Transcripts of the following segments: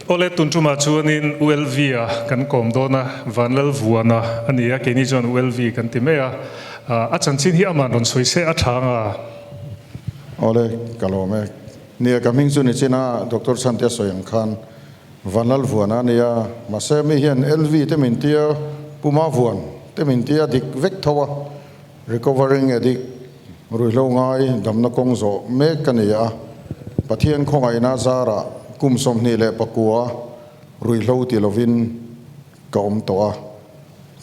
Awle, tun tumah chuanin ULV-a kan kawm dawn a, Vanlalvuana a ni a, keini chuan ULV kan ti mai a, a chanchin hi aman rawn sawi se a tha anga. Awle, ka lawm e. Nia, ka hming chu ni chin a, Doctor Chhantea sawi ang khan Vanlalvuana a ni a, mahse mi hian LV te min tia, Pu Mavuan te min tia dik vek tho a, Recovering addict, ruihhlo ngai damna kawng zawh mek ka ni a, Pathian khawngaihna zarah kum 24 ruihhlo ti lovin ka awm tawh a.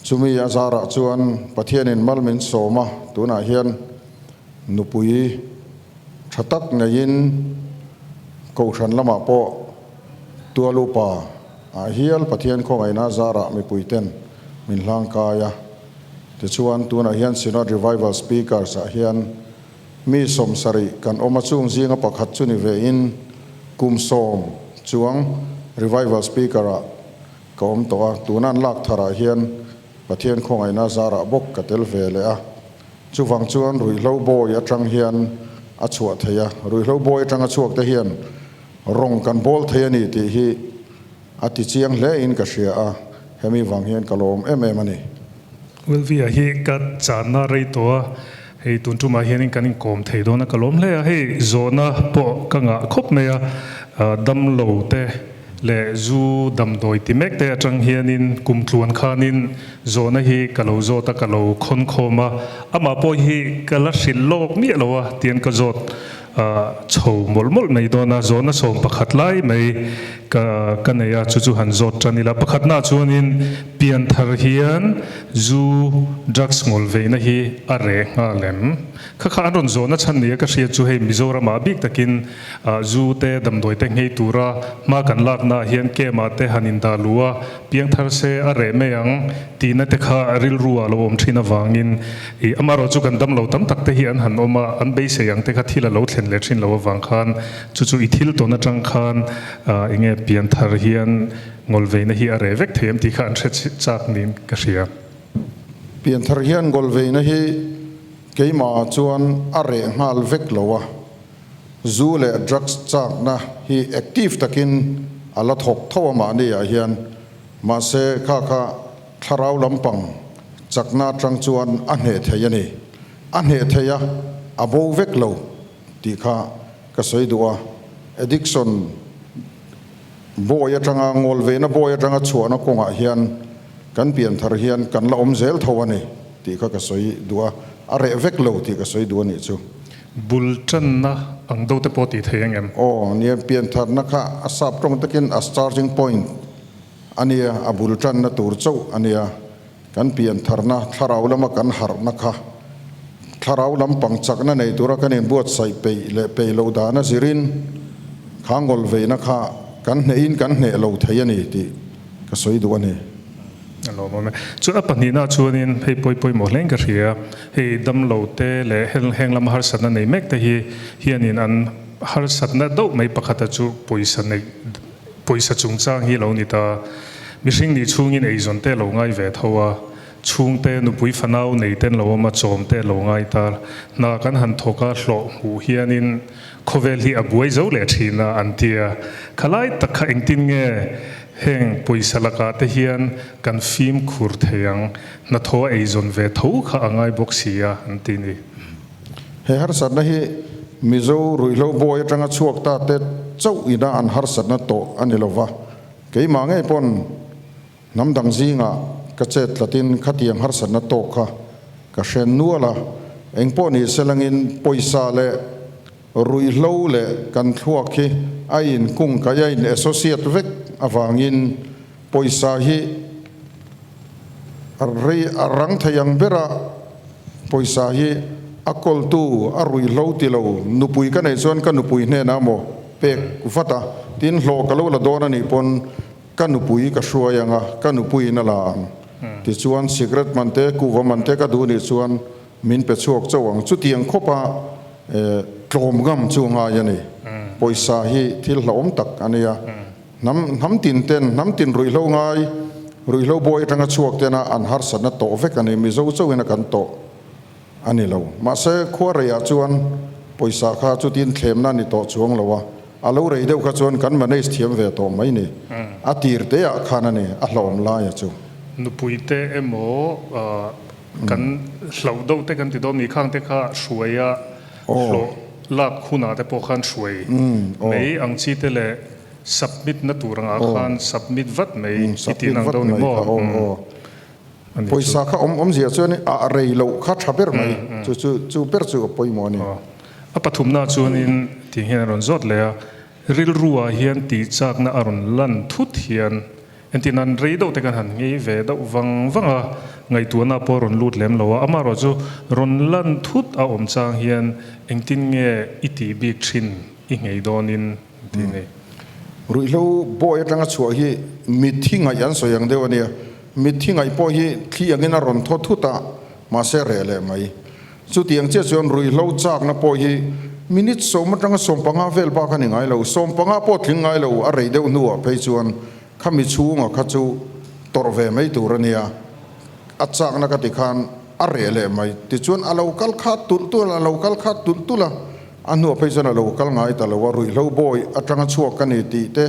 Chumi a zarah chuan Pathianin mal min sawm a, tunah hian nupui tha tak neiin Kohhran lamah pawh Tualupa ah hial Pathian khawngaihna zarah mipuiten min hlangkai a. Tichuan, tunah hian Synod Revival Speakers ah hian mi 70 kan awm a, chung zinga pakhat chu ni ve in kum 10 chuang Revival Speaker ah ka awm tawh a, tuna an lak thar ah hian Pathian khawngaihna zarah bawk ka tel ve leh a. Chuvang chuan ruihhlo bawi atang hian a chhuah thei a, ruihhlo bawi atanga chhuak te hian rawng kan bawl thei a ni tih hi A ti chiang hle in ka hria a, hemi vang hian ka lawm em em a ni. Wilvia hi ka channa rei tawh a, hei tun tumah hianin kan inkawm thei dawn a, ka lawm hle a, hei zawhna pawh ka ngah khawp mai a, damlo te leh zu damdawi ti mek te atang hianin kum tluan khanin zawhna hi ka lo zawt a, ka lo khawn khawm a, amah pawh hi ka la hrilh lawk miah lo a, tian ka zawt Chho mawlh mawlh mai dawn a, zawhna 11 lai mai ka ka nei a, chu chu han zawt tan ila. Pakhatnaah chuanin pianthar hian zu, drugs ngawl veina hi a reh nghal em? Kha kha an rawn zawhna chhan nia ka hriat chu hei Mizoramah bik takin zu te damdawi te nghei tura hma kan laknaah hian kemah te han indah luh a, Piangthar se a reh mai ang tihna te kha rilru ah lo awm thin avangin ih amaherawh chu kan damlo tam tak te hi an han awm a, an beisei ang te kha thil a lo thlen leh thin lo avang khan chu chu i thil tawn atang khan eng nge pianthar hian ngawlveina hi a reh vek thei em tih kha an hre chak niin ka hria. Pianthar hian ngawlveina hi keimah ah chuan a reh nghal vek lo a. Zu leh drugs chakna hi active takin a la thawk tho a mahni ah hian, mahse kha kha thlarau lampang chakna atang chuan a hneh thei a ni. A hneh thei a, a bo vek lo tih kha ka sawi duh a. Addiction bawi atanga, ngawlveina bawi atanga chhuahna kawngah hian kan pianthar hian kan la awm zel tho a ni tih kha ka sawi duh a, a reh vek lo tih ka sawi duh a nih chu. Bul tanna ang do te pawh tih thei ang em? Aw, nia, piantharna kha a sap tawng takin a starting point a nia, a bul tanna tur chauh a nia. Kan piantharna, thlarau lama kan harhna kha thlarau lampang chakna nei tura kan inbuatsaih peih leh peih loh dana zirin kha ngawlveina kha kan hnehin kan hneh lo thei a ni tih ka sawi duh a ni. A lawmawm e. Chuan a pahnihna chuanin hei pawi pawimawh hlein ka hria. Hei damlo te leh heng lama harsatna nei mek te hi hianin an harsatna deuh mai pakhata chu pawisa neih pawisa chungchang hi lo ni ta. Mihring nih chhungin eizawn te lo ngai ve tho a, chhungte nupui fanau nei ten lo awm a, chawm te lo ngai ta. Hna kan han thawk a, hlawh hmuh hianin khawvel hi a buai zo leh thin a an tia. Khalai tak kha engtin nge heng pawisa lakah te hian kan fimkhur thei ang? Hnathawh a eizawn ve tho kha a ngai bawk si a, an ti ni. He harsatna hi Mizo ruihhlo bawi atanga chhuak ta te chauh ina an harsatna tawh a ni lova, keimah ngei pawn hnam dang zingah ka chet tlatin khatiang harsatna tawk kha ka hren nual a, engpawh ni selangin pawisa leh ruihhlo leh kan thluak hi a inkungkaih a in associate vek avangin pawisa hi A rei a rang thei ang bera pawisa hi a kawltu a ruihhlo ti lo nupui ka neih chuan ka nupui hnenah maw pek vat a, tin hlawh ka lo la dawn a nih pawn ka nupui ka hruai ang a, ka nupuiin a la ang. Tichuan cigarette man te kuhva man te ka duh nih chuan min pe chhuak chauh ang. Chutiang khawpa tlawm ngam chu a ngai a ni. Pawisa hi thil hlauhawm tak a nia. Hnam hnam tin ten, hnam tin ruihhlo ngai, ruihhlo bawi atanga chhuak tena an harsatna tawh vek a ni. Mizo chauhin a kan tawh a ni lo. Mahse, khua reiah chuan pawisa kha chutin thlemna a ni tawh chuang lo a. A lo rei deuh kha chuan kan manage thiam ve tawh mai ni. A tir te ah khan a ni, a hlauhawm lai a chu. Nupui te emaw kan hlauh deuh te kan ti dawn ni, khang te kha hruai a hlawh lak hunah te pawh khan hruai mai ang chi te leh submit na tur angah khan submit vat mai i tih nang dawn ni maw? Pawisa kha awm awmzia chuan a rei loh kha tha ber mai, chu chu chu ber chu a pawimawh a ni. A pathumna chuanin tih hian a rawn zawt leh a, rilruah hian tihchakna a rawn lan thut hian entir nan rei deuh te kan han ngei ve deuh vang vang a, ngaihtuahna pawh a rawn lut lem lo a, amaherawhchu rawn lan thut a awm chang hian engtin nge i tih bik thin i nghei dawnin tih a ni. Ruihhlo bawi atanga chhuah hi mitthi ngaih an sawi ang deuh a nia. Mitthi ngaih pawh hi thli angin a rawn thaw thut a, mahse reh leh mai. Chutiang chiah chuan ruihhlo chakna pawh hi minute sawm atanga sawmpanga vel bak a ni ngai lo. Sawmpanga pawh tling ngai lo a rei deuh hnuah phei chuan khami chhunga kha chu tawrh ve mai tur a nia. A chakna ka ti khan a reh leh mai. Tichuan a lo kal khat tulh tulh a, a lo kal khat tulh tulh a. A hnuah phei chuan a lo kal ngai ta lo a, ruihhlo bawi atanga chhuak ka ni tih te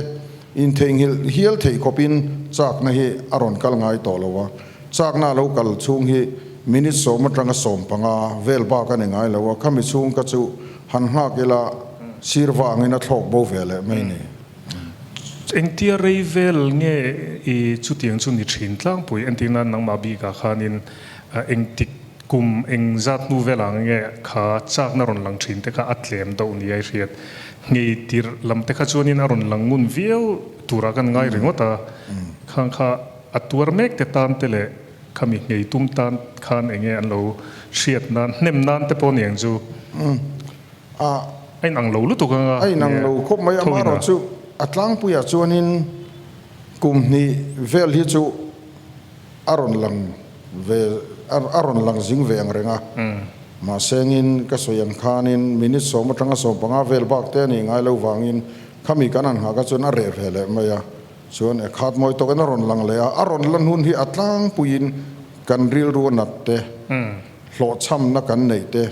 intheihnghilh hial theih khawpin chakna hi a rawn kal ngai tawh lo a. Chakna a lo kal chhung hi minute sawm atanga 15 vel bak a ni ngai lo a, khami chhung kha chu han nghak ila sir vangin a thlawk bo ve leh mai ni. Engtia rei vel nge i chutiang chu ni thin tlangpui? Entir nan nangmah bikah khanin engtik Kum eng zat hnu velah nge kha chakna rawn lang thin te kha a tlem deuh ni a i hriat. Ngei tirh lam te kha chuanin a rawn lang ngun viau turah kan ngai ringawt a, khang kha a tuar mek te tan te leh khami ngei tum tan khan eng nge an lo hriat nan, hnem nan te pawh ni ang chu. A inang lo lutuk anga A inang lo khawp mai, amaherawh chu a tlangpuiah chuanin kum hnih vel hi chu a rawn lang ve a rawn lang zing ve ang reng a, mahsengin ka sawi ang khanin minute sawm atanga 15 vel bak te a nih ngai lo vangin khami kan han nghah kha chuan a reh ve leh mai a, chuan e khat mawi tawkin a rawn lang leh a, a rawn lan hun hi a tlangpuiin kan rilru a nat te, hlawhchhamna kan neih te,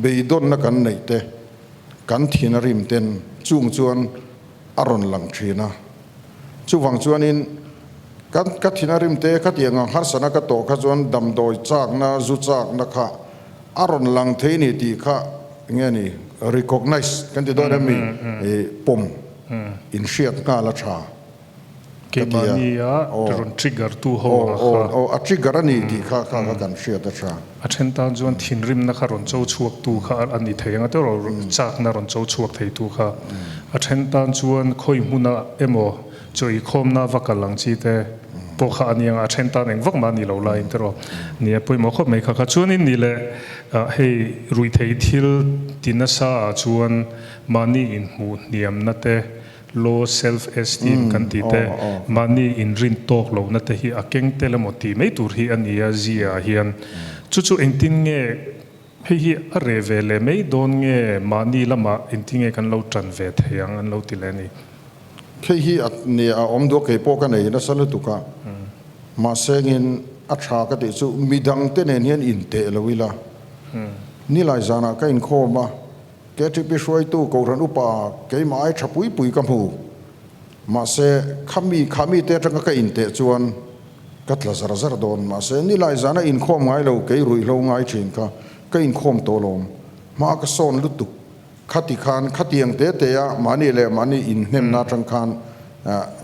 beidawnna kan neih te, kan thin a rim ten chung chuan a rawn lang thin a. Chuvang chuanin ka ka thin a rim te khatiang ang harsana ka tawh kha chuan damdawi chakna, zu chakna kha a rawn lang thei ni tih kha nge ni recognize kan ti dawn em mi pawm inhriat nghal a tha ka ti a. Keimahnia rawn trigger tu ho ang kha. Aw a trigger a ni tih kha kha kha kan hriat a tha. A then tan chuan thinrimna kha rawn cho chhuak tu kha a ni thei ang a, tawrh chakna rawn cho chhuak thei tu kha. A then tan chuan khawi hmuna emaw chaw ikhawmna va kal ang chi te pawh kha a ni ang a, a then tan eng vak mah a ni lo laiin tawrh nia pawimawh khawp mai kha kha. Chuanin ni leh hei ruihtheih thil ti nasa ah chuan mahni inhmuh hniamna te Low self esteem kan tih te, mahni inrin tawk lohna te hi a keng tel emaw tih mai tur hi a ni a zia ah hian. Chu chu engtin nge hei hi a reh ve leh mai dawn nge mahni lamah engtin nge kan lo tan ve thei ang an lo ti leh a ni. Hei hi a ni a awm duak kei pawh ka nei nasa lutuk a, mahse ngin a tha ka tih chu midang te nen hian inteh lo ila. Nilai zanah ka inkhawm a. KTP hruaitu Kohhran upa keimah ai tha pui pui ka hmu. Mahse, khami khami te atanga ka inteh chuan ka tla zar zar dawn. Mahse, nilai zana inkhawm ngai lo kei ruihhlo ngai thin kha ka inkhawm tawh lawm. Hma ka sawn lutuk. Khati khan khatiang te te a mahni leh mahni inhnemna atang khan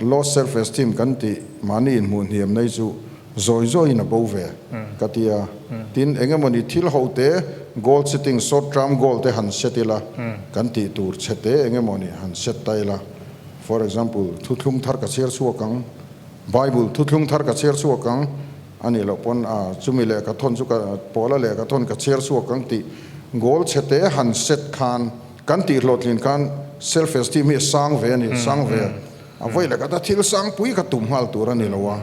low self esteem kan tih mahni inhmuh hniam nei chu Zawi zawiin a bo ve ka ti a. Tin, eng emawni thil ho te, goal setting, short term goal te han set ila, kan tih tur chhe te eng emawni han set ta ila. For example, thuthlung thar ka chhiar chhuak ang, Bible thuthlung thar ka chhiar chhuak ang, a nih loh pawn a chumi lehkha thawn chu ka Paula lehkha thawn ka chhiar chhuak ang tih goal chhe te han set khan kan tih hlawhtlin khan self esteem hi a sang ve a ni, sang ve. A vawi leh khat a thil sang pui kha tum nghal tur a ni lo a.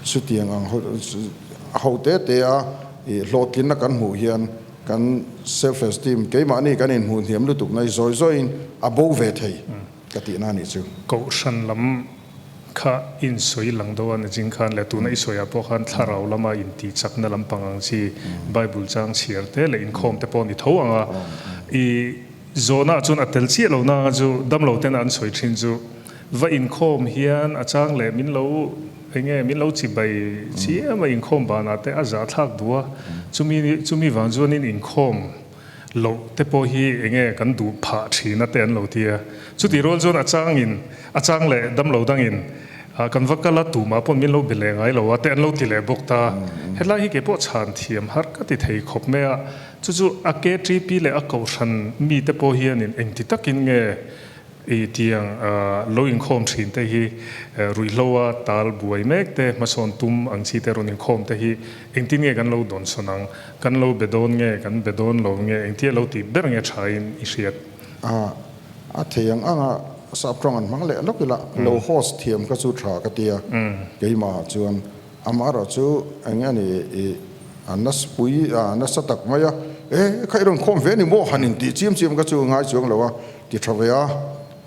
Chutiang ang ho te te a hlawhtlinna kan hmuh hian kan self esteem keimahni kan inhmuh hniam lutuk na hi zawi zawiin a bo ve thei ka tihna a nih chu. Kohhran lam kha insawi lang deuh a ni ching khan leh tuna i sawiah pawh khan thlarau lama intihchakna lampang ang chi Bible chang chhiar te leh inkhawm te pawh a ni tho ang a. I. Zawhna ah chuan a tel chiah lo nanga chu damlo ten an sawi thin chu va inkhawm hian a chang leh min lo enge min lo chibai chiam a inkhawm banah te a zahthlak duh a, chumi chumi vang chuanin inkhawm loh te pawh hi enge kan duh phah thin a te an lo ti a. Chutih rual chuan a changin a chang leh damlo dangin kan va kal a tumah pawn min lo be leh ngai lo a te an lo ti leh bawk ta. Hetlai hi keipawh chhan thiam har ka ti thei khawp mai a. Chu chu a KTP leh a kohhran mite pawh hianin engti takin nge i tiang lo inkhawm thin te hi ruihhloa tal buai mek te hmasawn tum ang chi te rawn inkhawm te hi engtin nge kan lo dawnsawn ang, kan lo be dawn nge kan be dawn lo nge engtia lo tih ber nge thain i hriat? A thei ang anga sap tawng an hmang leh lawk ila lo host thiam kha chu tha ka tia keimah chuan Amaherawh chu eng nge ni i a nasapui a nasa tak mai a, e kha i rawn khawm ve ni maw han intih chiam chiam kha chu ngai chuang lo a, ti tha ve a,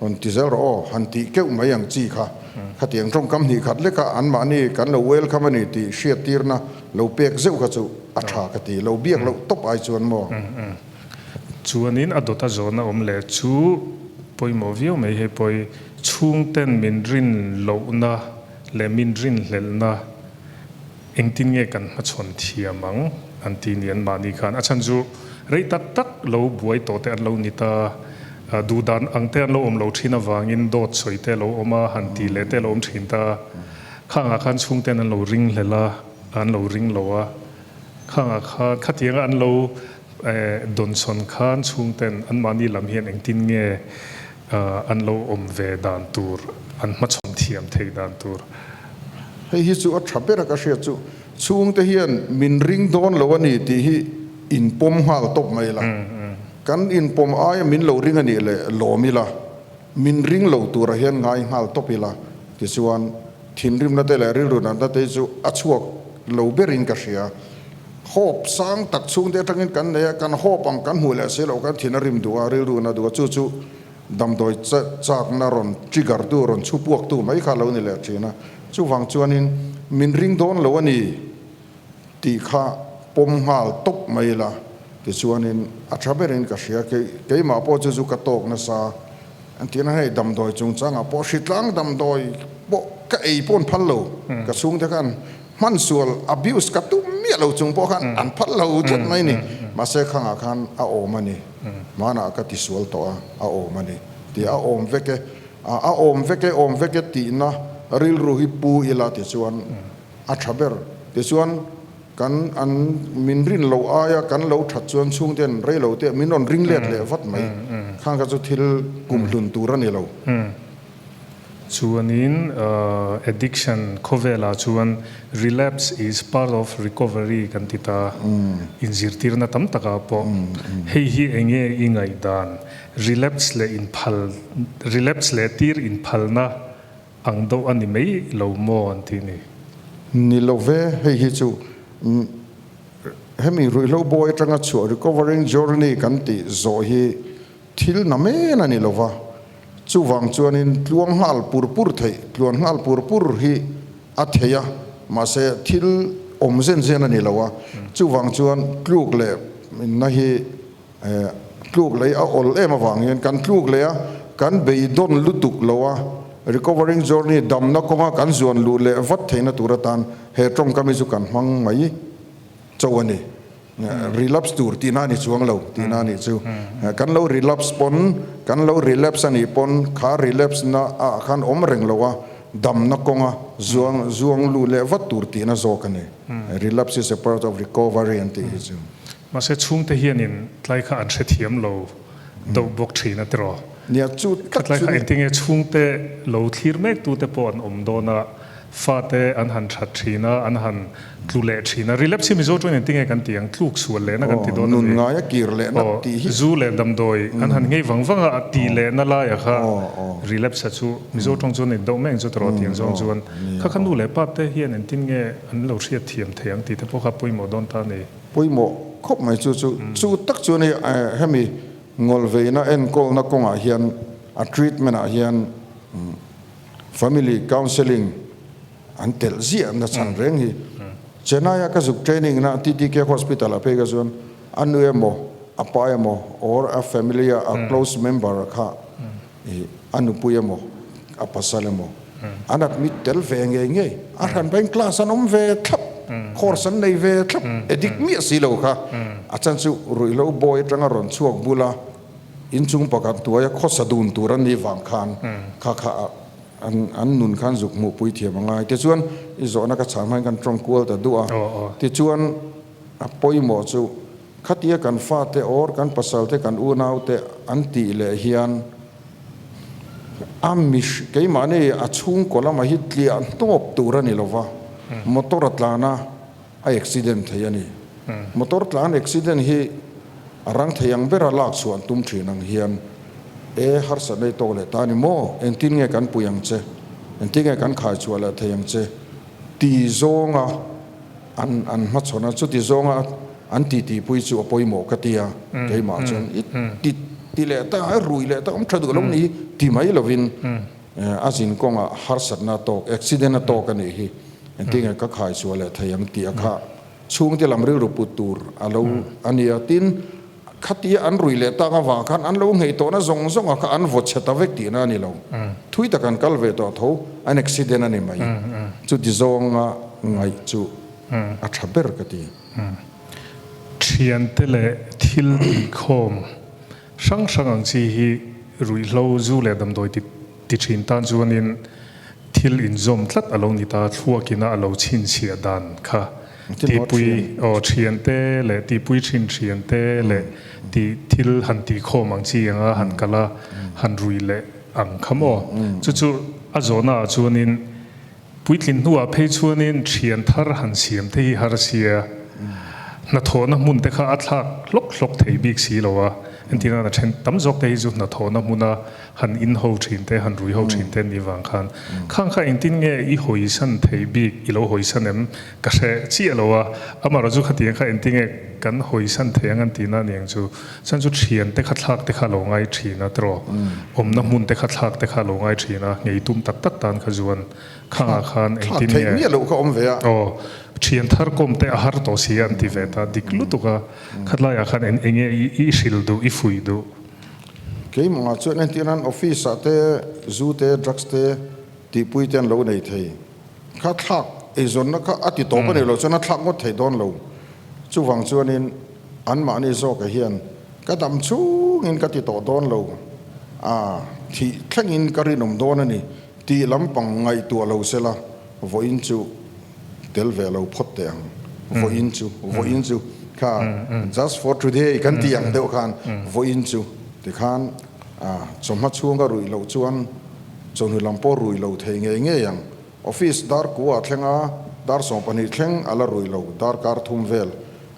rawn ti zel rawh aw han tih keuh mai ang chi kha. Khatiang tawngkam hnih khat lek a anmahni kan lo welcome a ni tih hriattirna lo pek zeuh kha chu a tha ka ti, lo biak loh tawp ai chuan maw. Chuanin a dawta zawhna awm leh chu pawimawh viau mai hei pawi chhungten min rin lohna leh min rinhlelhna engtin nge kan hmachhawn thiam ang an ti ni anmahni khan. A chhan chu rei tak tak lo buai tawh te an lo ni ta, duhdan ang te an lo awm lo thin avangin dawt sawi te a lo awm a, han ti leh te a lo awm thin ta. Khangah khan chhungten an lo ringhlel a, an lo ring lo a, khangah khan khatianga an lo dawnsawn khan chhungten anmahni lam hian engtin nge an lo awm ve dan tur, an hmachhawn thiam thei dan tur. Hei hi chu a tha ber a ka hriat chu chhungte hian min ring dawn lo a ni tih hi inpawm nghal tawp mai ila. Kan inpawm aia min lo ring a nih leh lawm ila, min ring lo turah hian ngai nghal tawp ila tichuan thinrimna te leh rilru natna te hi chu a chhuak lo berin ka hria. Hope sang tak chhungte atangin kan nei a, kan hope ang kan hmuh leh si loh kan thin a rim duh a, rilru na duh a, chu chu damdawi chakna rawn trigger tu, rawn chhu puak tu mai kha a lo ni leh thin a. Chuvang chuanin min ring dawn lo a ni tih kha pawm nghal tawp mai ila, tichuanin a tha berin ka hria, keimah pawh chu chu ka tawk nasa. Engtin a hei damdawi chungchangah pawh hritlang damdawi pawh ka ei pawn phal lo, ka chhungte khan Hman sual, abuse, ka tum miah lo chung pawh khan an phal lo tlat mai ni. Mahse khangah khan a awm a ni. Hmanah ka ti sual tawh a, a awm a ni tih a awm vek e. A awm vek e, awm vek e tihna rilru hi pu ila tichuan a tha ber. Tichuan kan an min rin loh aia kan lo that chuan chhungten rei lo te min rawn ring let leh vat mai. Khang kha chu thil kumhlun tur a ni lo. Chuanin addiction khawvelah chuan relapse is part of recovery kan ti ta, inzirtirna tam takah pawh hei hi enge i ngaihdan, relapse leh inphal, relapse leh tir inphalna ang deuh a ni mai lo maw an ti ni. Ni lo ve, hei hi chu hemi ruihhlo bawi atanga chhuah recovering journey kan tih zawh hi Thil na men a ni lo va, chuvang chuanin tluang nghal pur pur theih, tluan nghal pur pur hi a thei a, mahse thil awm zen zen a ni lo a, chuvang chuan tluk leh na hi tluk lei a awl em avang hian kan tluk leh a, kan beidawn lutuk lo a, recovering journey damna kawnga kan zuan luh leh vat theihna tur atan he tawngkam hi chu kan hmang mai chauh a ni. Relapse tur tihna a ni chuang lo tihna a nih chu. Kan lo relapse pawn, kan lo relapse a nih pawn kha relapse na ah khan awm reng lo a, damna kawnga zuang zuang luh leh vat tur tihna zawk a ni. Relapse is a part of recovery an tih hi chu. Mahse chhungte hianin tlai kha an hrethiam lo deuh bawk thin a tiraw? Nia chu tak chu. Tlai kha engtinge chhungte lo thlir mek tute pawh an awm dawn a, Fate an han that thin a, an han tlu leh thin a. Relapse hi Mizo chuan engtinge kan ti ang? Tluk sual lehna kan ti dawn a ni. Nun ngaia kir lehna tih hi. Zu leh damdawi an han ngei vang vang a, a tih lehna laia kha relapse a chu Mizo tawng chuan in deuh mai ang chu tawrh tih ang zawng chuan kha kha nu leh pa te hian engtin nge an lo hriat thiam thei ang tih te pawh kha pawimawh dawn ta a ni. Pawimawh khawp mai chu chu chu tak chu a ni. Hemi ngawlveina enkawlna kawngah hian a treatment ah hian Family Counselling an telh ziah na chhan reng hi. Chennai a ka zuk training na TTK Hospital ah phei kha chuan a nu emaw. a pa emaw or a family a a close member kha ih a nupui emaw a pasal emaw an admit tel ve ngei ngei. A hran pahin class an awm ve thlap, course an nei ve thlap, addict miah si lo kha. A chan chu ruihhlo bawi atanga rawn chhuak bula inchung pakhat hnuaia khawsa dun tur an nih vang khan kha kha a An an nun khan zuk hmuhpui thiam a ngai. Tichuan, i zawhna ka chhan hmain kan tawng kual ta duh a. Tichuan, a pawimawh chu khatia kan fate or kan pasalte kan unaute an tih leh hian a mihr keimahni a chhungkaw lamah hi tliah hnawp tur a ni lo va, motor a tlan a, a accident thei a ni. Motor tlan accident hi a rang thei ang bera lak chhuah an tum thin ang hian e harsatna i tawk leh ta ni maw? Engtin nge kan pui ang che? Engtin nge kan khai chhuah leh thei ang che? Ti zawnga an an hmachhawn a, chuti zawnga an titipui chu a pawimawh ka ti a, keimah chuan i ti ti leh ta, i rui leh ta awm tha duh lo ni ti mai lovin A zin kawngah harsatna a tawk, accident a tawk a nih hi, engtinge ka khai chhuah leh thei ang tih a kha chhungte lam rilru put tur a lo a ni a. Tin, khatia an ruih leh tak avang khan an lo ngei tawhna zawng zawng a kha an vaw chhe ta vek tihna a ni lo. Thui tak an kal ve tawh tho, an accident a ni mai. Chuti zawnga ngaih chu a tha ber ka ti. Thiante leh thil tihkhawm Hrang hrang ang chi hi ruihhlo zu leh damdawi ti ti thin tan chuanin thil inzawm tlat a lo ni ta, thluakina a lo chhinchhiah dan kha tihpui aw thiante leh tihpui thin thiante leh tih thil han tihkhawm ang chi anga han kal a han rui leh ang kha maw? Chu chu a zawhnaah chuanin Puitlin hnuah phei chuanin thian thar han siam te hi harsia hnathawhna hmun te kha a thlak hlawk hlawk thei bik si lo a, entirna a then tam zawk te hi chu hnathawhna hmuna han in ho thin te, han rui ho thin te an nih vang khan khang kha engtin nge i hawisan thei bik, i lo hawisan em ka hre chiah lo a, amaherawh chu khatiang kha engtin nge kan hawisan thei ang an tihna a ni ang chu, chuan chu thian te kha thlak te kha a lo ngai thin a tiraw, awmna hmun te kha thlak te kha a lo ngai thin a, ngei tum tak tak tan kha zuan khangah khan engtin nge. Thlak theih miah loh kha awm ve a. Aw, thian thar kawm te a har tawh si a an ti ve ta, dik lutuk a, khatlaiah khan eng enge i hrilh duh, i fuih duh. Keimah chuan entir nan office ah te zu te drugs te tihpui te an lo nei thei. Kha thlak eizawnna kha a ti tawp a nih loh chuan a thlak ngawt thei dawn lo. Chuvang chuanin anmahni zawkah hian ka dam chhungin ka ti tawh dawn lo a, thih thlengin ka rinawm dawn a ni tih lampang ngaihtuah lo sela vawiin chu tel ve lo phawt teh ang. Vawiin chu, vawiin chu kha just for today kan tih ang deuh khan vawiin chu tikhan chawhma chhunga ruih loh chuan Chawhnu lam pawh rui lo thei ngei ngei ang. Office dar kua thleng a, dar 12 thleng a la rui lo, darkar thum vel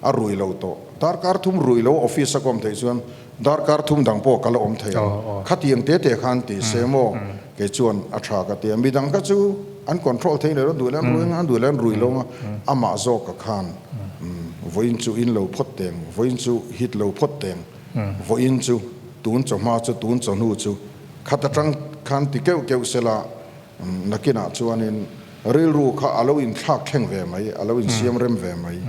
a rui lo tawh. Darkar thum rui lo office a kawm theih chuan darkar thum dang pawh ka la awm thei ang. Khatiang te te khan ti se maw kei chuan a tha ka ti a. Midang kha chu an control thei leh lo, duh leh an rui ang a, duh leh an rui lo ang a, amah zawk a khan vawiin chu in lo phawt teng, vawiin chu hit lo phawt teng, vawiin chu tun chawhma chu tun chawhnu chu Khat atang khan ti keuh keuh sela, nakinah chuanin rilru kha a lo inthlak thleng ve mai, a lo insiam rem ve mai.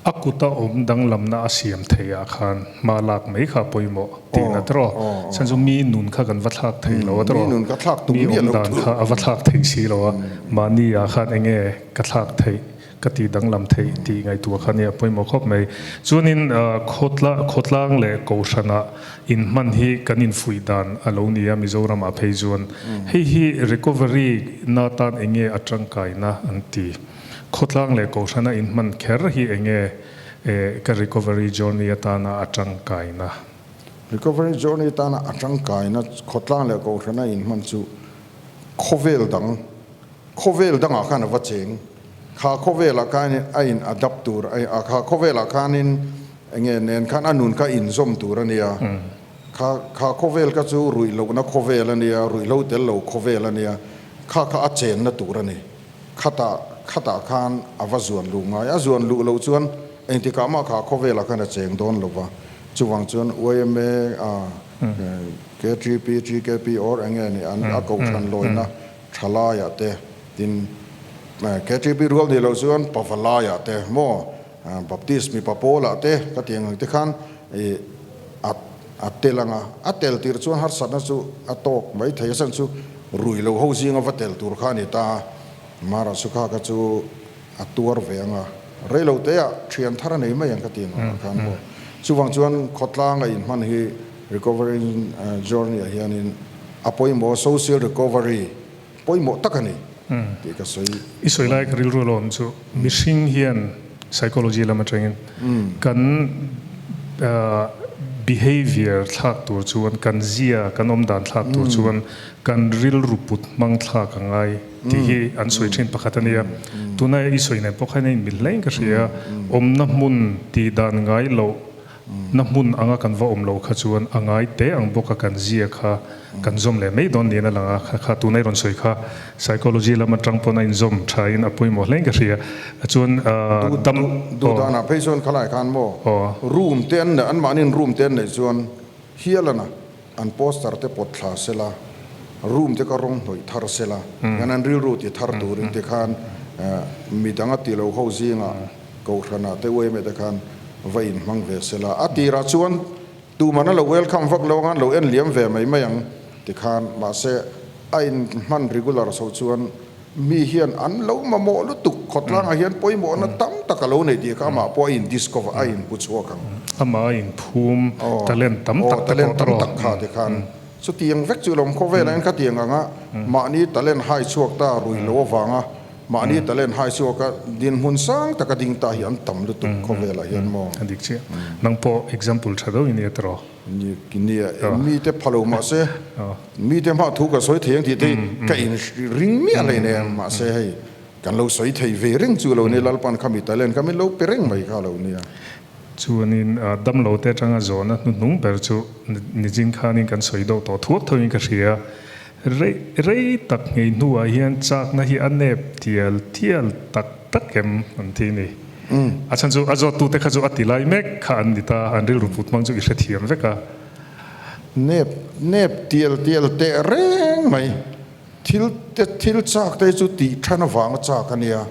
A kuta awm danglamna a siam theih ah khan hma lak mai kha a pawimawh tihna tawh. Chhan chu mi nun kha kan va thlak thei lo a tawh. Mi nun ka thlak tum miah lo. Mi awm dan kha a va thlak theih si lo a, mahni ah khan enge ka thlak theih Ka tih danglam theih tih ngaihtuah kha nia pawimawh khawp mai. Chuanin khawtlang leh Kohhranah inhman hi kan infuih dan a lo ni a Mizoramah phei chuan. Hei hi recovery na tan enge a tangkaina an ti. Khawtlang leh Kohhrana inhman kher hi enge ka recovery journey atana a tangkaina? Recovery journey atana a tangkaina khawtlang leh Kohhrana inhman chu khawvel dang Khawvel dangah khan a va cheng. Kha khawvelah khanin a in adapt tur a, kha khawvelah khanin enge nen khan a nun kha inzawm tur a nia. Kha kha khawvel kha chu ruih lohna khawvel a nia, ruihhlo tel lo khawvel a nia. Kha kha a chenna tur a ni. Khatah khatah khan a va zuan luh ngai. A zuan luh loh chuan engtikah mah kha khawvelah khan a cheng dawn lo va. Chuvang chuan yma a KTP, TKP or enge ni an a kohhran lawina Tha laiah te, tin KTP rual ni lo chuan Pava laiah te maw, Baptist mipa pawlah te ka ti ang te khan I a a tel anga a tel tir chuan harsatna chu a tawk mai thei a chhan chu rui lo ho zinga va tel tur kha a ni ta a, Mara chu kha kha chu a tuar ve anga rei lo te ah thian thar a nei mai ang ka ti ang ah khan maw. Chuvang chuan khawtlang a inhman hi recovery journey ah hianin a pawimawh social recovery pawimawh tak a ni tih ka sawi. I sawi lai ka rilru alawm chu mihring hian psychology lam atangin kan behavior thlak tur chuan kan zia kan awm dan thlak tur chuan kan rilru put hmang thlak a ngai tih hi an sawi thin pakhat a nia. Tuna i sawi nen pawh khan a inmil hle in ka hria. Awmna hmun tih dan ngai loh Na hmun anga kan va awm lo kha chuan a ngai teh ang bawk a kan zia kha kan zawm leh mai dawn niin a lang a, kha kha tuna i rawn sawi kha psychology lam atang pawn a inzawm tha in a pawimawh hle in ka hria. Chuan dam Duh danah phei chuan khalai khan maw room te an neih anmahniin room te an neih chuan hialana an poster te pawt thla sela room te kha rawng hnawih thar sela hian an rilru ti thar turin tikhan midang a ti lo ho zingah Kohhranah te uaime te khan va inhmang ve sela, a tirah chuan tuman a lo welcome vak lo anga an lo en liam ve mai mai ang tikhan, mahse a inhman regular chho chuan mi hian an lo mamawh lutuk, khawtlangah hian pawimawhna tam tak a lo nei tih kha amah pawh a in discover, a inpu chhuak ang. Amah a inphum talent tam tak te pawh talent tam tak kha tikhan chutiang vek chu lawm khawvelah hian khatiang anga mahni talent hai chhuak ta rui lo avanga Mahni talent hai chhuak a, dinhmun sang taka ding ta hi an tam lutuk khawvelah hian maw? A dik chiah. Nang pawh example tha deuh i nia tiraw? Ni nia, mite pha lo mahse mite hma thu ka sawi thei ang tih te ka in ring miah hlei nen mahse hei kan lo sawi thei ve reng chu lo nia Lalpan kha mi talent kha min lo pe reng mai kha lo nia. Chuanin damlo te atanga zawhna hnuhnung ber chu nijin khanin kan sawi deuh tawh thuak thoin ka hria. Rei rei tak ngei hnuah hian chakna hi a nep tial tial tak tak em an ti ni. A chhan chu a zawttute kha chu a ti lai mek kha an ni ta, an rilru put hmang chu i hrethiam vek a. Nep nep tial tial teh reng mai. Thil te thil chak te chu tih than avanga chak a nia,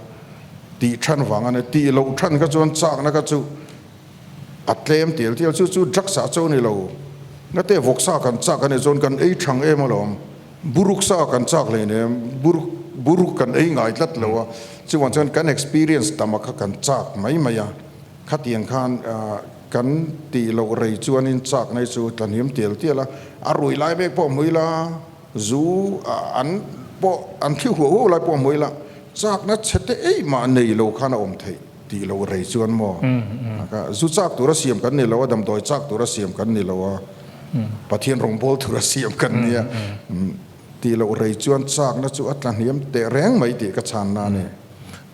tih than vang a nia, tih loh than kha chuan chakna kha chu A tlem tial tial chu chu drugs ah cho ni lo. Na te vawk sa kan chak a nih chuan kan ei thang em alawm. Buruk sa kan chak hlei nem buruk buruk kan ei ngai tlat lo a. Chuvang chuan kan experience tam a kha kan chak mai mai a. Khatiang khan kan tih loh rei chuanin chak na hi chu tlahniam tial tial a. A rui lai mek pawh hmui la, zu an pawh an thli huau huau lai pawh hmui la, chakna chhe te ei mah nei lo khan a awm theih. Tih loh rei chuan maw? Zu chak tura siam kan ni lo a, damdawi chak tura siam kan ni lo a, Pathian rawngbâwl tura siam kan ni a. Tih loh rei chuan chakna chu a tla hniam teh reng mai tih ka chhanna a ni.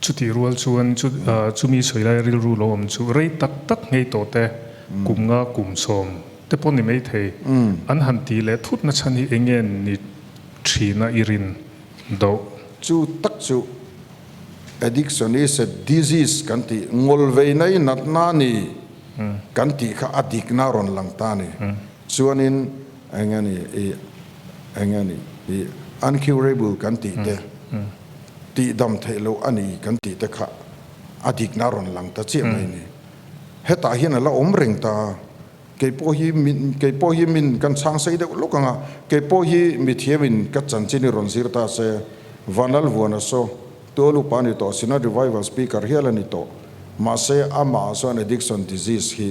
Chutih rual chuan chumi sawi lai rilru lo awm chu rei tak tak ngei tawh te, kum nga kum sawm te pawh ni mai thei. An han tih leh thutna chhan hi eng nge ni thina i rin doh? Chu tak chu Addiction is a disease kan tih, ngawlveina i natna a ni kan tih kha a dikna a rawn lang ta a ni. Chuanin eng nge ni i eng nge ni i uncurable kan tih te, tihdam theih loh a ni kan tih te kha a dikna a rawn lang ta chiah mai a ni. Hetah hian a la awm reng ta a, kei pawh hi min kei pawh hi min kan chhang sei deuh lawk ang a, kei pawh hi mithiamin ka chanchin i rawn zir ta se, Vanlalvuana saw tual upa a ni tawh, Synod Revival Speaker hial a ni tawh, mahse amah chuan addiction disease hi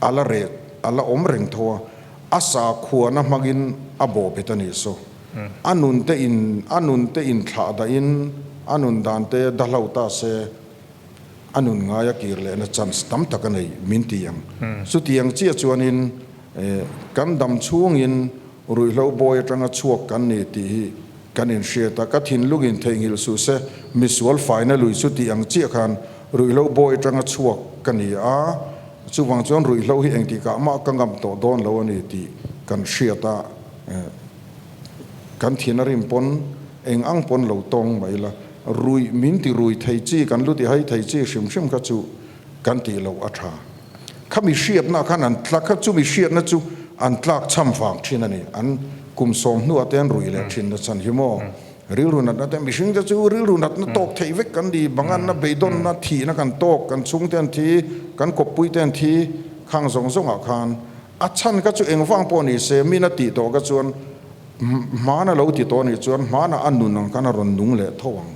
a la reh a la awm reng tho a, a sakhuana hmangin a bawhbet a nih saw, a nun te in a nun te inthlah dahin a nun dan te dahlo ta se, A nun ngaia kir lehna chance tam tak a nei min ti ang. Chutiang chiah chuanin kan dam chhungin ruihhlo bawi atanga chhuak kan ni tih hi kan inhriat a, ka thinlungin theihnghilh suh se, misual faina lui chu tih ang chiah khan ruihhlo bawi atanga chhuak ka ni a, chuvang chuan ruihhlo hi engtikah mah ka ngam tawh dawn lo a ni tih kan hriat a, kan thin a rim pawn eng ang pawn lo tawng mai la. Rui min ti rui thei chi kan lu ti hai thei chi hrim hrim kha chu kan tih loh a tha. Kha mi hriatna khan an tla kha chu mi hriatna chu an tlak chham vang thin a ni. An kum sawm hnuah te an rui leh thin na chhan hi maw. Rilru natna te mihring te chu rilru natna tawk theih vek kan ni. Banganna, beidawnna, thihna kan tawk, kan chhungte an thi, kan kawppui te an thi. Khang zawng zawngah khan a chhan kha chu engvang pawh ni se, min a tih tawh kha chuan hmana lo ti tawh anih chuan hmana a nun ang khan a rawn nung leh tho ang.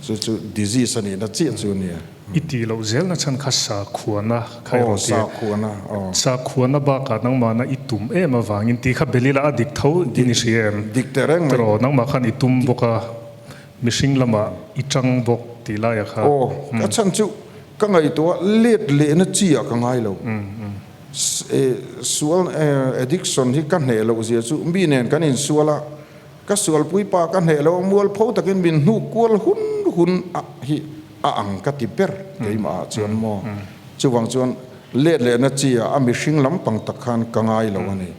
Chu chu disease a nihna chiah chu a nia. I tih loh zelna chhan kha sakhuana kha i rawn ti a. Aw, sakhuana, aw. Sakhuana bakah nangmahna i tum em avangin tih kha Belila a dik tho in i hria em? Dik teh reng mai. Tiraw, nangmah khan i tum bawk a, mihring lamah i tang bawk tih laiah kha. Aw, a chhan chu ka ngaihtuah let lehna chi ah ka ngai lo. Sual addiction hi ka hneh loh zia chu mi nen kan insual a, ka sualpui pa ka hneh lo a, mualpho takin min hnuk kual hun hun a hi a ang ka ti ber keimah ah chuan maw. Chuvang chuan let lehna chi ah a mihring lampang tak khan ka ngai lo a ni.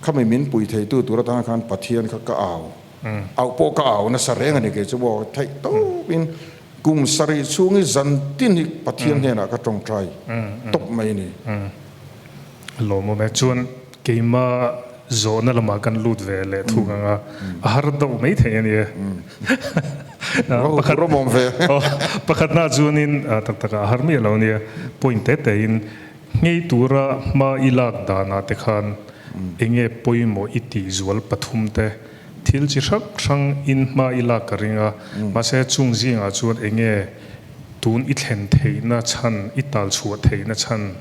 Khami min pui theitu tur atan khan Pathian kha ka au. Auh pawh ka au nasa reng a ni kei chu maw theih tawpin Kum sarih chhung i zan tin hi Pathian hnenah ka tawngtai tawp mai a ni. Lawmawm e. Chuan keima zawhna lamah kan lut ve leh thung ang a, a har deuh mai thei a ni e. Pakhat rawmawm ve. Pakhatna chuanin tak takah a har miah lo a nia. Point te tein nghei tura hma i lak danah te khan enge pawimawh i tih zual pathum te Thil chi hrang hrang in hma i lak ka ring a, mahse chung zingah chuan enge tun i thlen theihna chhan, i tal chhuah theihna chhan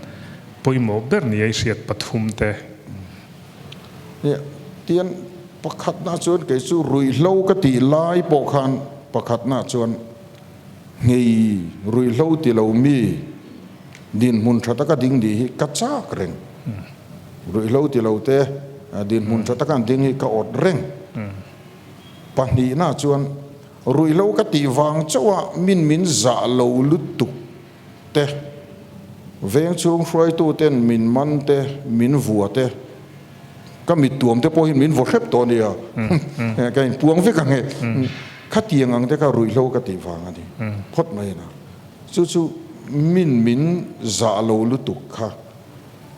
pawimawh ber nia i hriat pathum te. Nia, tian pakhatna chuan kei chu ruihhlo ka tih lai pawh khan pakhatna chuan nghei ruihhlo ti lo mi dinhmun tha taka ding nih hi ka chak reng. Ruihhlo ti lo te dinhmun tha taka an ding hi ka awt reng. Pahnihna chuan ruihhlo ka tih vang chauh a min min zah lo lutuk te, veng chhung hruaitu ten min man te, min vua te, ka mittuam te pawhin min vaw hrep tawh a nia, ka inpuang vek ang e. Khatiang ang te kha ruihhlo ka tih vang a ni phawt mai a. Chu chu min min zah lo lutuk kha.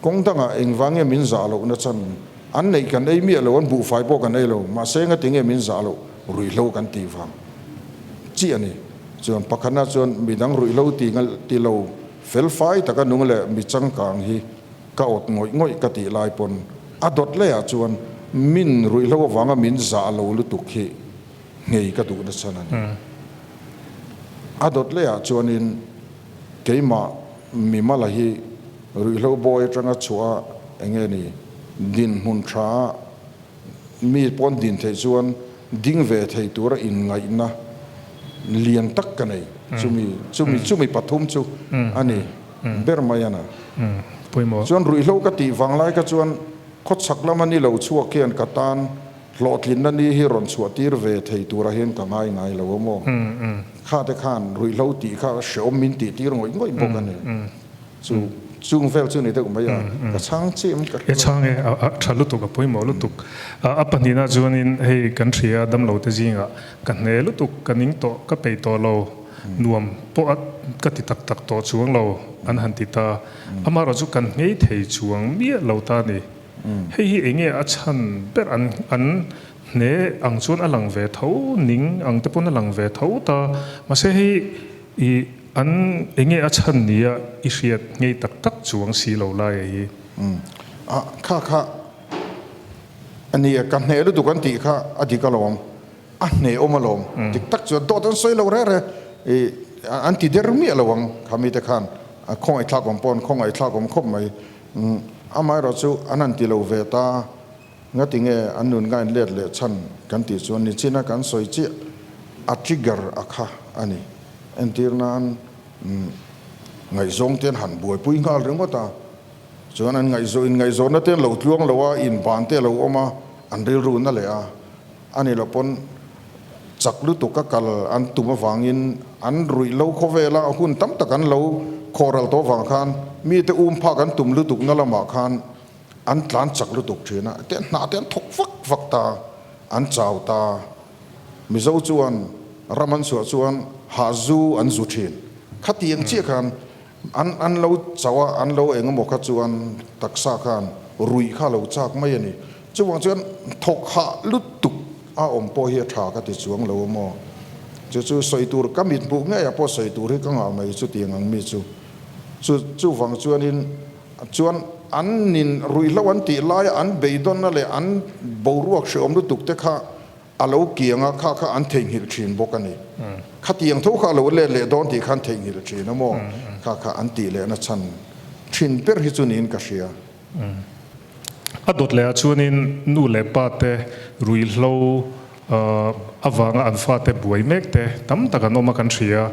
Kawng dangah engvang nge min zah lohna chan an neih kan ei miah lo, an buhfai pawh kan ei lo, mahse ngati nge min zah loh ruihhlo kan tih vang chiah a ni. Chuan pakhatna chuan midang ruihhlo ti ti lo felfai taka nung leh mi changkang hi ka awt ngawih ngawih ka tih lai pawn a dawt leiah chuan min ruihhlo avanga min zah lo lutuk hi nghei ka duhna chan a ni. A dawt leiah chuanin keimah Mimala hi ruihhlo bawi atanga chhuah a enge ni dinhmun tha a mi pawn din theih chuan ding ve thei tura inngaihna lian tak ka nei chumi chumi chumi pathum chu a ni ber mai a na. Chuan ruihhlo ka tih vanglai kha chuan khawchhak lama ni lo chhuak hian ka tan Hlawhtlinna ni hi rawn chhuah tir ve thei turah hian ka ngai ngai lo a maw? Kha te khan ruihhlo tih kha hreawm min tih tir ngawih ngawih bawk a ni. Chu chung vel chu ni deuh mai a, ka chhang chiah em ka hre lo. E chhang e, a tha lutuk, a pawimawh lutuk. A pahnihna chuanin hei kan hria damlo te zingah ka hne lutuk, ka ning tawh, ka peih tawh lo, nuam pawh a ka ti tak tak tawh chuang lo an han ti ta. Amaherawh chu kan nghei thei chuang miah lo ta a ni. Hei hi enge a chhan ber an an hne ang chuan a lang ve tho ning ang te pawn a lang ve tho ta mahse hei i an enge a chhan nia i hriat ngei tak tak chuang si lo lai a hi. A kha kha a nia ka hne lutuk an tih kha a dik alawm a hne awm alawm dik tak chuan dawt an sawi lo reh reh i an ti der miah lo ang kha mite khan a khawngaihthlak awm pawh an khawngaihthlak awm khawp mai. Amaherawh chu an han ti lo ve ta, ngati nge an nun ngain let leh chhan kan tih chuan nichina kan sawi chiah a trigger a kha a ni. Entir nan ngaihzawng te an han buaipui nghal ringawt a, chuan an ngaihzawh in ngaihzawnna te an lo tluang lo a, in ban te a lo awm a, an rilru na leh a, a ni lo pawn chak lutuk a kal an tum avangin an ruih lo khawvela hun tam tak an lo khawhral tawh avang khan mite um phak an tum lutuk na lamah khan an tlan chak lutuk thin a, te hnah te an thawk vak vak ta, an chau ta. Mizo chuan ram an chhuah chuan hah zu an zu thin. Khatiang chiah khan an an lo chauh a, an lo eng emaw kha chuan taksa khan ruih kha a lo chak mai a ni. Chuvang chuan thawk hah lutuk a awm pawh hi a tha ka ti chuang lo a maw? Chu chu sawi tur ka mit hmuh ngei ah pawh sawi tur hi ka ngah mai chutiang ang mi chu. Chu chuvang chuanin Chuan an nin ruihhlo an tih laia an beidawnna leh an boruak hreawm lutuk te kha a lo kiang a, kha kha an theihnghilh thin bawk a ni. Khatiang tho kha a lo let leh dawn tih kha an theihnghilh thin a maw? Kha kha an tih lehna chhan thin ber hi chu niin ka hria. A dawt leh ah chuanin nu leh pa te ruihhlo avanga an fate buai mek te tam tak an awm a kan hria.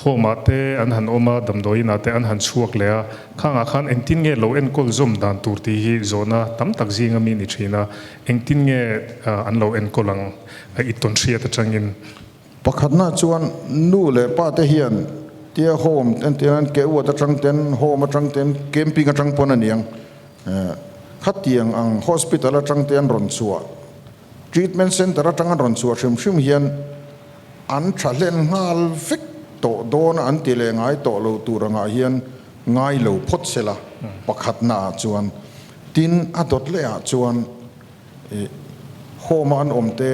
Home ah te an han awm a, damdawiin ah te an han chhuak leh a, khangah khan engtin nge lo enkawl zawm dan tur tih hi zawhna tam tak zinga mi ni thin a, engtin nge an lo enkawl ang i tawn hriat atangin. Pakhatna chuan nu leh pa te hian tia home entir nan ke uat atang ten home atang ten camping atang pawn a niang khatiang ang hospital atang te an rawn chhuah Treatment Centre atanga rawn chhuah hrim hrim hian an tha hlen nghal vek tawh dawn a, an ti leh ngai tawh lo tur angah hian ngai lo phawt se la, pakhatna ah chuan. Tin, a dawt leh ah chuan ih home a an awm te,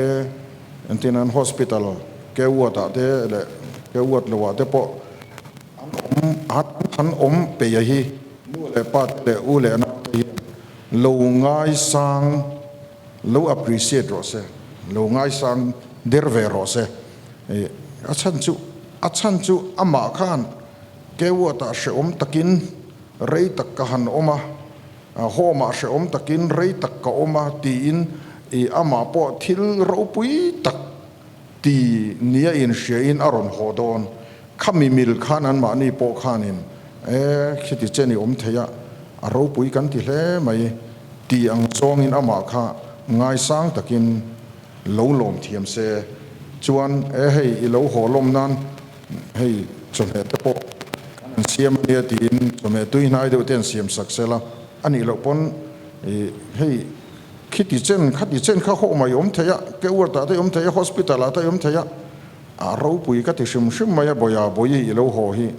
entir nan hospital ke ward ah te leh ke ward lo ah te pawh an awm an awm peih a hi nu leh pa te leh u leh nau te hian lo ngaisang Lo appreciate rawh se, lo ngaisang der ve rawh se. A chhan chu, a chhan chu amah khan Kewat-ah hrehawm takin rei tak ka han awm a, Home-ah hrehawm takin rei tak ka awm a tiin amah pawh thil ropui tak ti nia inhriain a rawn haw dawn. Khami mil khan anmahni pawh khanin, E, khiti chen i awm thei a, a ropui kan ti hle mai, ti ang zawngin amah kha ngaisang takin lo lawm thiam se. Chuan, E, hei i lo haw lawm nan hei chawhmeh te pawh kan han siam a nia tiin chawhmeh tui hnai deuh te an siam sak sela, a nih loh pawn hei, Khiti chen, khati chen kha hawh mai awm thei a, ke ward ah te awm thei a, hospital ah te awm thei a, a ropui ka ti hrim hrim mai a, Bawia Bawihi i lo haw hi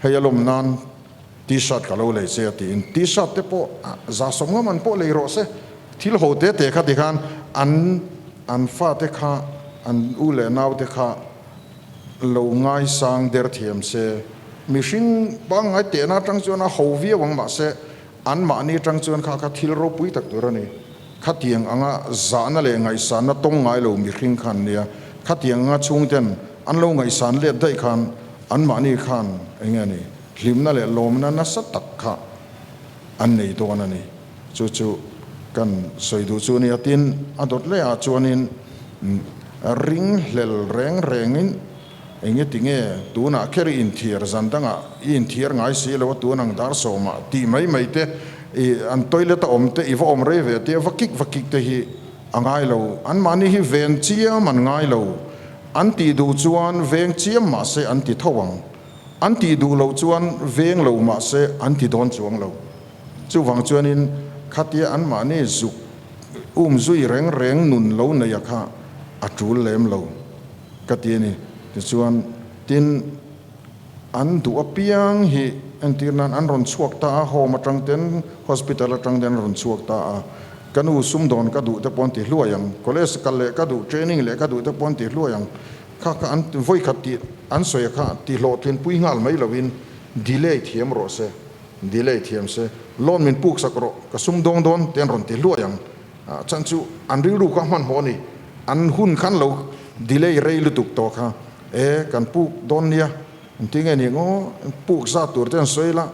hei a lawm nan T-shirt ka lo lei che a tiin T-shirt te pawh za sawm ngam an pawh lei rawh se, thil ho te te kha ti khan an an fate kha an u leh nau te kha lo ngaisang der thiam se, mihring pangngai tehna atang chuan a ho viau ang mahse Anmahni atang chuan kha kha thil ropui tak tur a ni. Khatiang anga zahna leh ngaihsanna tawng ngai lo mihring khan nia, khatiang anga chhungten an lo ngaihsan let daih khan anmahni khan eng nge ni, hlimna leh lawmna nasa tak kha an nei dawn a ni. Chu chu kan sawi duh chu a nia. Tin, a dawt leh ah chuanin ringhlel reng rengin, Enge ti nge tunah kher i inthiar zan dangah i inthiar ngai si lo a tun ang dar sawmah tih mai mai te i an toilet a awm te i va awm rei ve te va kik va kik te hi a ngai lo an mahni hi ven chiam an ngai lo an tih duh chuan veng chiam mah se an ti tho ang an tih duh loh chuan veng lo mah se an ti dawn chuang lo chuvang chuanin khatia an mahni zuk um zui reng reng nun lo nei a kha a tul lem lo. Ka ti a ni. Tichuan, tin, an duh apiang hi entir nan an rawn chhuak ta a, home atang ten, hospital atang ten an rawn chhuak ta a. Ka nu sumdawn ka duh te pawh an ti hluai ang, college kal leh ka duh, training leh ka duh te pawh an ti hluai ang. Kha kha an vawikhat tih an sawi a kha ti hlawhtlinpui nghal mai lovin delay thiam rawh se, delay thiam se, loan min puk sak rawh, ka sumdawng dawn te an rawn ti hluai ang. Chan chu an rilru kha hmanhmawh a ni. An hun khan lo delay rei lutuk tawh kha. E, kan puk dawn nia, engtin nge ni ngaw, puk zat tur te an sawi la,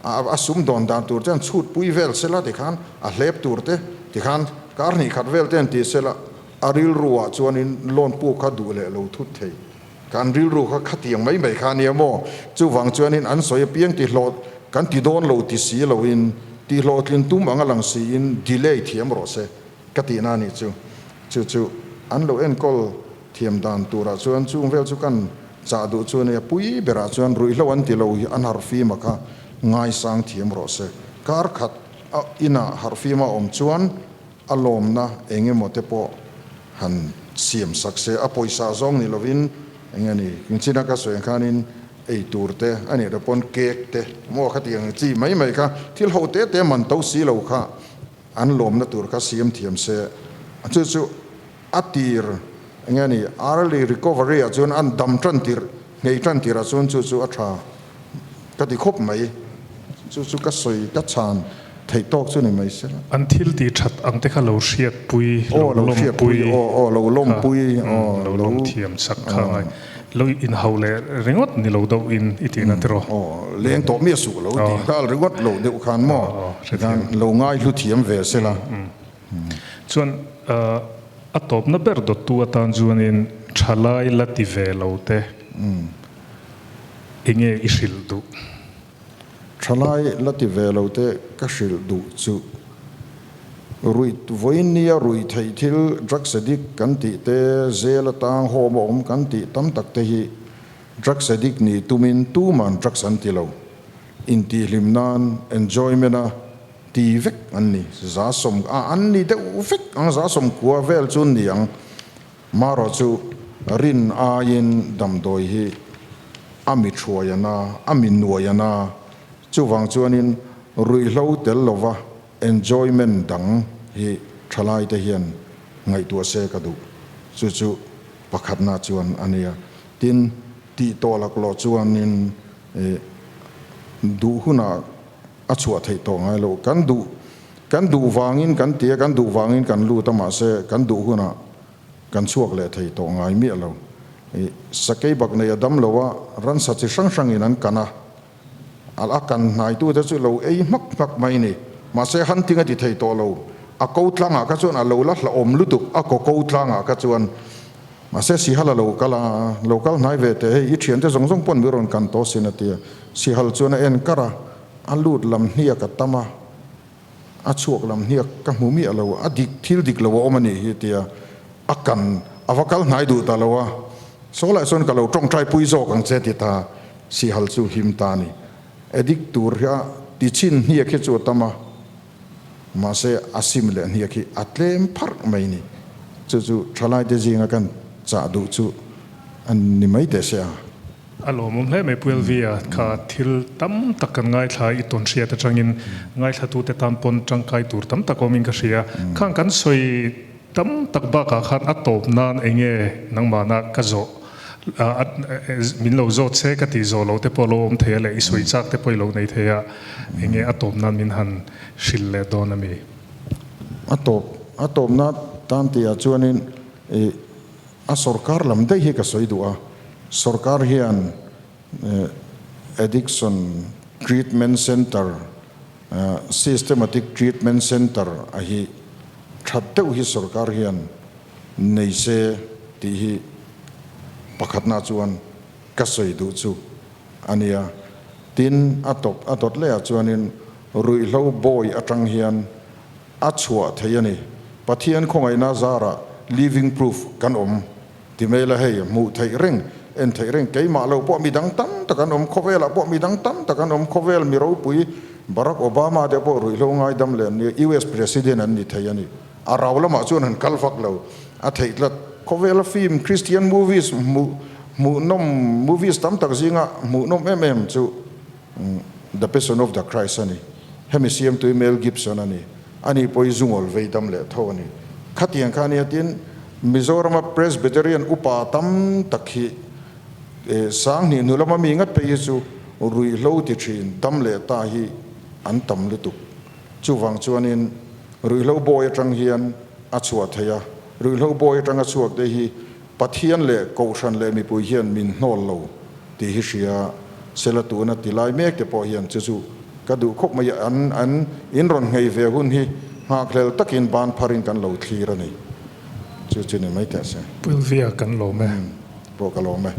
a sum dawn dan tur te an chhut pui vel se la tikhan a hlep tur te tikhan kar hnih khat vel te an ti se la, a rilru ah chuanin loan puk kha duh leh lo thut thei. Kan rilru kha khatiang mai mai kha a nia maw? Chuvang chuanin an sawi apiang tihlawh kan ti dawn lo ti si loin tihhlawhtlin tum anga lang siin delay thiam rawh se ka tihna a nih chu. Chu chu an lo enkawl thiam dan turah chuan chung vel chu kan chah duh chu a nia. Pui berah chuan ruihhlo an ti lo hi an harhfima kha ngaisang thiam rawh se. Kar khat a inah harhfima awm chuan a lawmna eng emaw te pawh han siam sak se, a pawisa zawng ni lovin eng nge ni, engchina ka sawi ang khanin ei tur te a nih loh pawn cake te maw khatiang chi mai mai kha thil ho te te man to si lo kha an lawmna tur kha siam thiam se, chu chu a tir eng nge ni early recovery ah chuan an dam tan tirh nghei tan tirh ah chuan chu chu a tha ka ti khawp mai. Chu chu ka sawi ka chhan theih tawk chu ni mai se la. An thil tih that ang te kha lo hriatpui, lo lawmpui kha, lo lawm thiam chak kha ngai. Lo inhau leh ringawt ni lo deuh in i tihna tiraw? Aw, leng tawh miah suh lo tih nghal ringawt lo deuh khan maw? Tikhan lo ngaihlu thiam ve se la. Chuan a tawpna ber dawttu atan chuanin thalai la ti ve lo te enge i hrilh duh? Thalai la ti ve lo te ka hrilh duh chu ruih vawiin nia ruih theih thil drugs addict kan tih te zel atang home a awm kan tih tam tak te hi drugs addict nih tumin tuman drugs an ti lo intihhlim nan enjoyment a ti vek an ni 110 a an ni deuh vek ang 190 vel chu an ni ang marawh chu rin aiin damdawi hi a mi thuai ana a mi nuai ana chuvang chuanin ruihhlo tel lova enjoyment dang hi thalai te hian ngaihtuah se ka duh chu chu pakhatna chuan a nia tin tih tawh laklawh chuanin duh hunah a chhuah theih tawh ngai lo. Kan duh kan duh vangin kan ti a, kan duh vangin kan lut a, mahse kan duh hunah kan chhuak leh thei tawh ngai miah lo. I sakei bak nei a dam lo a, ransa chi hrang hrangin an kan a, a kan hnaitute chu lo ei hmak hmak mai ni. Mahse hunting a ti thei tawh lo. A ko tlangah kha chuan a lo la hlauhawm lutuk, a kaw ko tlangah kha chuan. Mahse Sihal a lo kal a, lo kal hnai ve teh, hei i thiante zawng zawng pawn mi rawn kan tawh sin a ti a. Sihal chuan a en kar a, a lut lam hniak a tam a, a chhuak lam hniak ka hmu miah lo, a dik thil dik lo a awm a nih hi a ti a, a kan a va kal hnai duh ta lo a, saw lah chuan ka lo tawngtai pui zawk ang che a ti ta, Sihal chu him ta a ni. Addict tur hi a ti chin hniak hi chu a tam a. Mahse, a sim leh hniak hi a tlem pharh mai ni. Chu chu thalaite zinga kan chah duh chu a ni mai teh se a. A lawmawm hle mai Pu LV-a kha thil tam tak kan ngaithla i tawn hriat atangin ngaithlatute tan pawn tangkai tur tam tak awmin ka hria. Khang kan sawi Tam tak bakah khan a tawp nan enge nangmahna ka zawh min lo zawt se ka tih zawh lo te pawh lo awm thei a leh i sawi chak te pawh i lo nei thei a, enge a tawp nan min han hrilh leh dawn a mi? A tawp a tawp na tan tihah chuanin ih a sorkar lam daih hi ka sawi duh a, sorkar hian addiction treatment centre Systematic Treatment Centre a hi that deuh hi sorkar hian nei se tih hi pakhatna chuan ka sawi duh chu a nia. Tin, a tawp a dawt lehah chuanin ruihhlo bawi atang hian a chhuah thei a ni. Pathian khawngaihna zarah living proof kan awm ti mai la hei, hmuh theih reng, en theih reng, keimah lo pawh midang tam tak an awm, khawvelah pawh midang tam tak an awm, khawvel mi ropui Barack Obama te pawh ruihhlo ngaidam leh an ni, US President an ni thei a ni, a rau lamah chuan an kal vak lo, a theih tlat. Khawvela film Christian movies hmuh hmuhnawm movies tam tak zinga hmuhnawm em em chu The Passion of the Christ a ni, hemi siamtu hi Mel Gibson a ni. Ani pawh hi zungawl vei dam leh tho a ni. Khatiang kha ania tin Mizorama Presbyterian upa tam tak hi Sanghnih hnu lama mi ngat phei hi chu ruihhlo ti thin dam leh ta hi an tam lutuk. Chuvang chuanin ruihhlo bawi atang hian a chhuah thei a, ruihhlo bawi atanga chhuak te hi Pathian leh Kohhran leh mipui hian min hnawl lo tih hi hria sela tuna ti lai mek te pawh hian chu chu ka duh khawp mai a, an an in rawn nghei ve hun hi nghakhlel takin ban pharin kan lo thlir a ni. Chu chu ni mai teh se. Pulvia kan lawm e. Pawh ka lawm e.